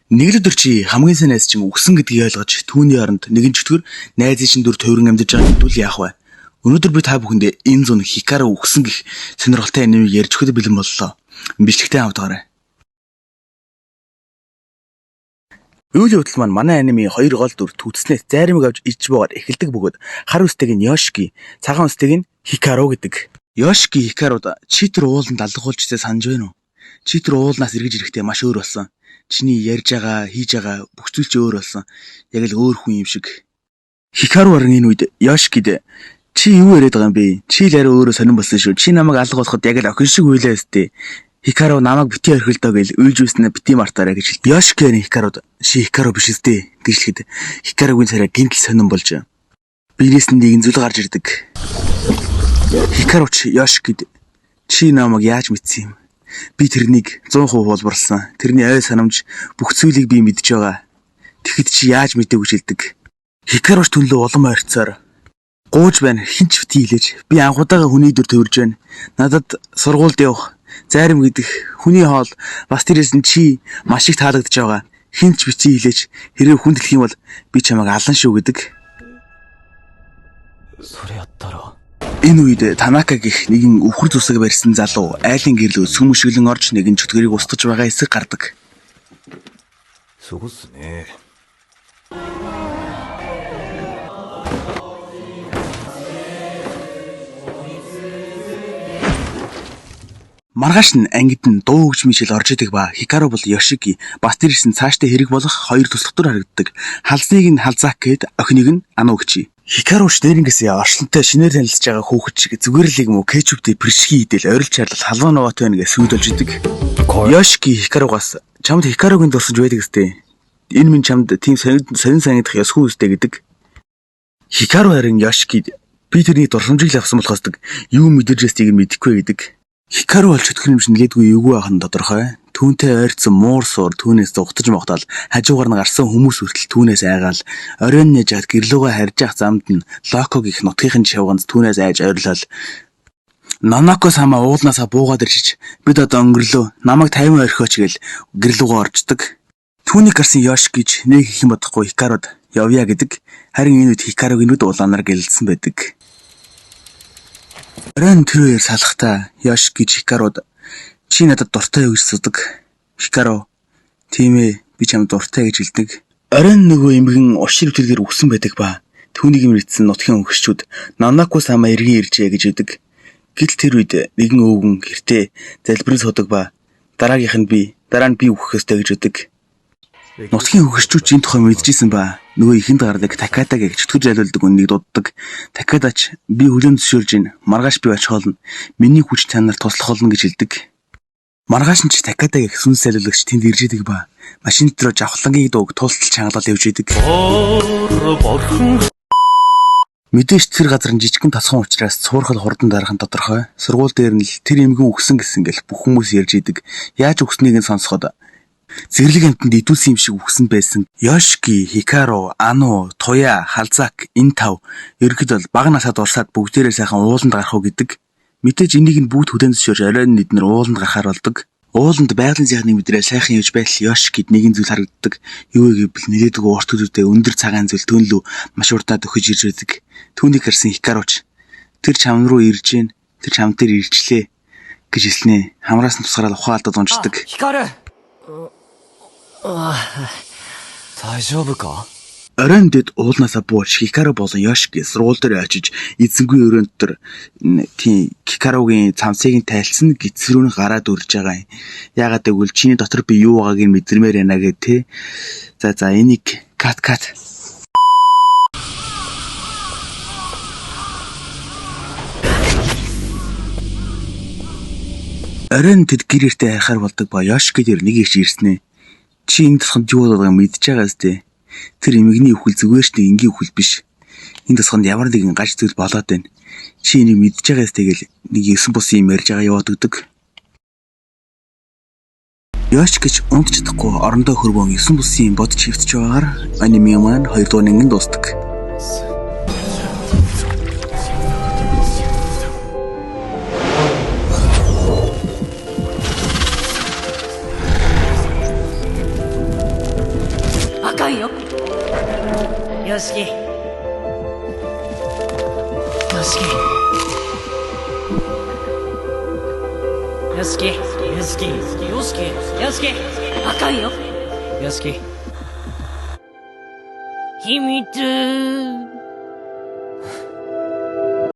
Нэг л өдөр чи хамгийн сайн найз чинь үхсэн гэдгийг ойлгож түүний оронд нэгэн чөтгөр найзын чинь дүр тойрон амьдарч байгаа гэдвэл яах вэ? Өнөөдөр би та бүхэндээ энэ зун Хикару үхсэн гэх сонирхолтой анимыг ярьж өгөхөд бэлэн боллоо. Бичлэгтэй хамт байгаарай. Үйл явдал маань манай анимын хоёр гол дүр түүцснээс зайрмаг авч иж буугаад эхэлдэг бөгөөд хар үстэйг нь Йошики, цагаан үстэйг нь Хикару гэдэг. Йошики Хикаруд чи тэр ууланд алгуулж ирсээ санаж байна уу? Чи тэр уулнаас эргэж ирэхдээ маш өөр болсон. Чиний ярьж байгаа, хийж байгаа бүх зүйл чи өөр болсон. Яг л өөр хүн юм шиг. Хикару харин энэ үед Йошикид чи юу яриад байгаа юм бэ? Чи л арай өөрөө сонирн болсон шүү. Чи намайг алга болоход яг л охин шиг уйлаа өстэй. Хикару намайг бити орхилдоо гэж уйлж үйснэ бити мартаарай гэж хэлдэг. Йошики харин Хикаруд чи Хикару биш өстэй гэж хэлэхэд Хикаругийн царай гинтл сонирн болж биенээс нь нэгэн зүйл гарч ирдэг. Хикару ч Йошикид чи намайг яаж мэдсэн юм? Би тэрнийг 100% хуулбарласан. Тэрний ой санамж бүх зүйлийг би мэдж байгаа. Тэгэхэд чи яаж мэдээгүй гэж хэлдэг. Хикаруч түнлөө улам ойрцоор гууж байна. Хин ч бити хэлээч. Би анхудаага хүний дүр төвөрж байна. Надад сургуульд явах, зарим гэдэг хүний хоол бас тэрээс нь чи маш их таалагдж байгаа. Хин ч бити хэлээч. Хэрвээ хүн дэлэх юм бол би чамайг алан шүү гэдэг. それやったら Энэ үед Танака гэх нэгэн өвхөр зусаг барьсан залуу айлын гэрлөө сүм өшиглөн орж нэгэн чөтгөрийг устгаж байгаа хэсэг гардаг. すごっすね。 Маргааш нь ангид нь дуу хөгжмийн хичээл орж идэг ба Хикару бол Йошики бас тэр ирсэн цаашдаа хэрэг болох хоёр туслах дүр харагддаг. Халзныг нь Халзак гээд охиныг нь Анугчи. Хикару ч нэрнгэсээ орчлонтой шинээр танилцж байгаа хүүхэд шиг зүгээр л юм уу кетчуптэй пиршги идэл орил чарлал халуун ногоотой байна гэж сүйд болж идэг. Йошики Хикаругаас чамд Хикаругийн дурсамж байдаг өстэй. Энэ минь чамд тийм сонин сонин санагдах ёсгүй өстэй гэдэг. Хикару харин Йошикид би тэрний дурсамжийг л авсан болохоос юу мэдэрч байсныг нь мэдэхгүй гэдэг. Хикару бол чөтгөр юм шиг нэлээдгүй эвгүй байх нь тодорхой. Түүнтэй ойрцсон муур суур түүнээс зугтаж мохтол хажуугаар нь гарсан хүмүүс хүртэл түүнээс айгаал оройн нэж хад гэрлүүгээ харж явах замд нь Локо гих нутгийнхын шавганц түүнээс айж ойрлол Нанако сама уулнаасаа буугаад ирчиж бид одоо өнгөрлөө намайг 50 орхиоч гэл гэрлүүгээ орждаг. Түүнийг гарсан Йош гэж нэг их юм бодохгүй Хикаруд явъя гэдэг. Харин энэ үед Хикаругийн нүд улаанаар гялалзсан байдаг. Оройн тэр үеэр салахдаа Йош гэж Хикаруд чи надад дуртай юу гэж асуудаг. Хикару тийм ээ би чамд дуртай гэж хэлдэг. Оройн нөгөө эмгэн ушир өвтөлгээр үхсэн байдаг ба түүнийг мэрэгдсэн нутгийн хөнгөчүүд Нанако сама эргэн иржээ гэж өгдөг. Гэтэл тэр үед нэгэн өвгөн гэртээ залбирэн суудаг ба дараагийнх нь би дараа нь би үхэх ёстой гэж өгдөг. Нутгийн хөгшчүүд ч энэ тухай мэдчихсэн ба нөгөө ихэнд гардаг Такада гэх чөтгөр залиулдаг үннийг дууддаг. Такадач би хүлээн зөвшөөрж байна. Маргааш би очих болно. Миний хүч та нар туслах болно гэж хэлдэг. Маргааш нь ч Такада гэх сүнс залиулагч тэнд ирж идэг ба машин дээр жавхлангийн дууг тултал чангалал явж идэг. Мэдээж тэр газар нь жижигхэн тосгон учраас цуурхал хурдан дарах нь тодорхой. Сургууль дээр нь л тэр эмгэн үхсэн гэсэн гэл бүх хүмүүс ярьж идэг. Яаж үхснийг нь сонсоход зэрлэг амьтанд идүүлсэн юм шиг үхсэн байсан. Йошики, Хикару, Ану, Туя, Халзак энэ тав ерөнхийдөө бол бага насаа дурсаад бүгдээрээ сайхан ууланд гарах уу гэдэг. Мэдээж энийг нь бүгд хүлээн зөвшөөрч оройн эднэр ууланд гарахаар болдог. Ууланд байгалийн сайхныг мэдрээ сайхан явж байтал Йошикид нэгэн зүйл харагддаг. Юу вэ гэвэл нэлээдгүй урт төлөвтэй өндөр цагаан зүйл түүн лүү маш урдаа дөхөж ирж байдаг. Түүнийг харсан Хикаруч тэр чам руу ирж гин тэр чам дээр ирчлээ гэж хэлснэ. Хамраас нь тусгараад ухаан алдаад унждаг. 光大丈夫か Оройн дэд уулнаасаа бууж Хикару болон Йошики сургууль дээр очиж эзэнгүй өрөөнд дотор тийм Хикаругийн цамцыг нь тайлсан гидс рүү нь гараад үрж байгаа юм. Яагаад гэвэл чиний дотор би юу байгааг нь мэдэрмээр байна гэ тэ. За за энийг кат кат. Оройн тэд гэр эртээ хайхаар болдог ба Йошики дээр нэг ирч ирсэн ээ. Чи энэ тосгонд юу болоод байгааг мэдж байгаа зү. Тэр эмгэгний үхэл зүгээр ч нэг энгийн үхэл биш. Энэ тосгонд ямар нэгэн гаж зүйл болоод байна. Чи энийг мэдж байгаа зү тэгэл нэг есөн бус юм ярьж байгаа яваад өгдөг. Йошики ч унтж чадахгүй орондоо хөрвөн есөн бусын юм бодож хөвтөж байгаагаар аниме маань 2 дугаар анги нь дуустдаг. よしき。よしき。よしき。よしき。よしき。よしき。あかんよ。よしき。秘密。